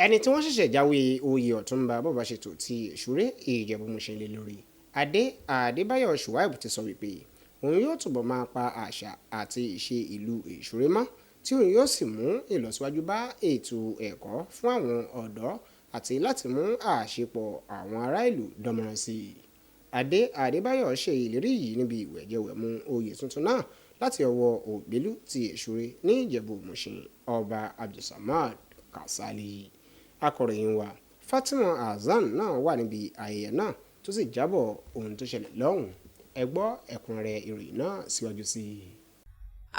Ẹni tí wọ́n ṣẹ̀ṣẹ̀ jáwé oyè Ọ̀túnba Bọ́baṣètò ti Èṣùré Ìjẹ̀bú-Mùṣín lé lórí, Adé Adébáyọ̀ Shuaib, ti sọ wípé òun yóò túbọ̀ máa pa àṣà àti ìṣe ìlú Èṣùré mọ́, tí òun yóò sì mú ìlọsíwájú bá ètò ẹ̀kọ́ fún àwọn ọ̀dọ́ àti láti mú àṣepọ̀ àwọn ará ìlú dánmọ́rán sí i. Adé Adébáyọ̀ ṣe ìlérí yìí níbi ìwẹ̀jẹwẹ̀mu oyè tuntun náà láti ọwọ́ Ògbélú ti Èṣùré ní Ìjẹ̀bú-Mùṣín, Ọba Abdulsamad Kasali. Akọ̀ròyìn wa Fatima Hasan náà wà níbi ayẹyẹ náà tó sì jábọ̀ ohun tó ṣẹlẹ̀ lọ́hùn-ún. Ẹ gbọ́ ẹ̀kúnrẹ́rẹ́ ìròyìn náà síwájú sí i.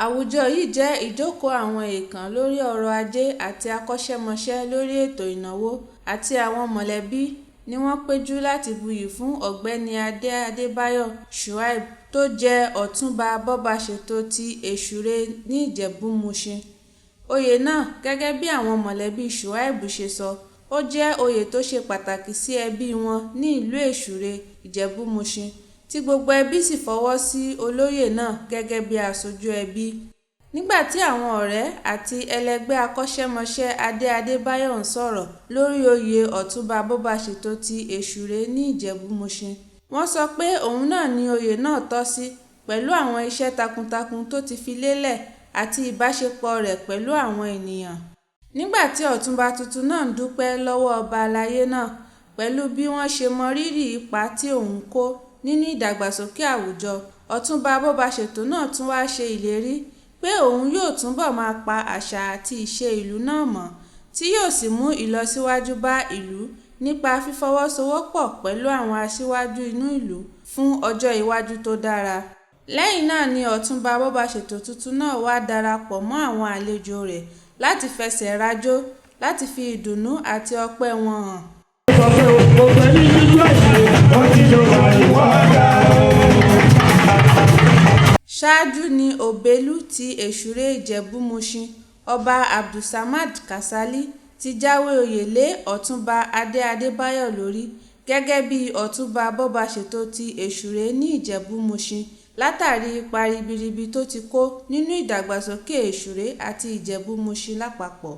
Àwùjọ yìí jẹ́ ìjókòó àwọn èèkàn lórí ọrọ̀ ajé àti akọ́ṣẹ́mọṣẹ́ lórí ètò ìnáwó àti àwọn mọ̀lẹ́bí ni wọ́n péjú láti buyì fún Ọ̀gbẹ́ni Adé Adébáyọ̀ Shuaib tó jẹ́ Ọ̀túnba Bọ́baṣètò ti Èṣùré níjẹ̀bú-Mùṣín. Oyè náà, gẹ́gẹ́ bí àwọn mọ̀lẹ́bí Shuaib ṣe sọ, ó jẹ́ oyè tó ṣe pàtàkì sí ẹbí wọn ní ìlú Èṣùré, Ìjẹ̀bú-Mùṣín, tí gbogbo ẹbí sì fọwọ́ sí olóyè náà gẹ́gẹ́ bí aṣojú ẹbí. Nígbà tí àwọn ọ̀rẹ́ àti ẹlẹgbẹ́ akọ́ṣẹ́mọṣẹ́ Adé Adébáyọ̀ ń sọ̀rọ̀ lórí oyè Ọ̀túnba Bọ́baṣètò ti Èṣùré ní Ìjẹ̀bú-Mùṣín, wọ́n sọ pé òun náà ni oyè náà tọ́ sí pẹ̀lú àwọn iṣẹ́ takuntakun tó ti fi lélẹ̀ àti ìbáṣepọ̀ rẹ̀ pẹ̀lú àwọn ènìyàn. Nígbà tí Ọ̀túnba tuntun náà ń dúpẹ́ lọ́wọ́ ọba aláyé náà pẹ̀lú bí wọ́n ṣe mọrírì ipa tí òun kó nínú ìdàgbàsókè àwùjọ, Ọ̀túnba Bọ́baṣètò náà tún wáá ṣe ìlérí pé òun yóò túbọ̀ máa pa àṣà àti ìṣe ìlú náà mọ́, tí yóò sì mú ìlọsíwájú bá ìlú nípa fífọwọ́sowọ́pọ̀ pẹ̀lú àwọn aṣíwájú inú ìlú fún ọjọ́ iwájú tó dára. Lẹ́yìn náà ni Ọ̀túnba Bọ́baṣètò tuntun náà wàá darapọ̀ mọ́ àwọn àlejò rẹ̀ láti fẹsẹ̀ rajó láti fi ìdùnnú àti ọpẹ́ wọn hàn. Sọ pé gbogbo ẹni jíjọ́ ìṣe wọ́n ti jọ wà ní wàhálà o. Ṣáájú ní Òbélú ti Èṣùré Ìjẹ̀bú-Mùṣín, Ọba Abdulsamad Kasali, ti jáwé òye lé Ọ̀túnba Adé Adébáyọ̀ lórí gẹ́gẹ́ bíi Ọ̀túnba Bọ́baṣètò ti Èṣùré ní Ìjẹ̀bú-Mùṣín látàrí ipa ribiribi tó ti kó nínú ìdàgbàsókè Èṣùré àti Ìjẹ̀bú-Mùṣín lápapọ̀.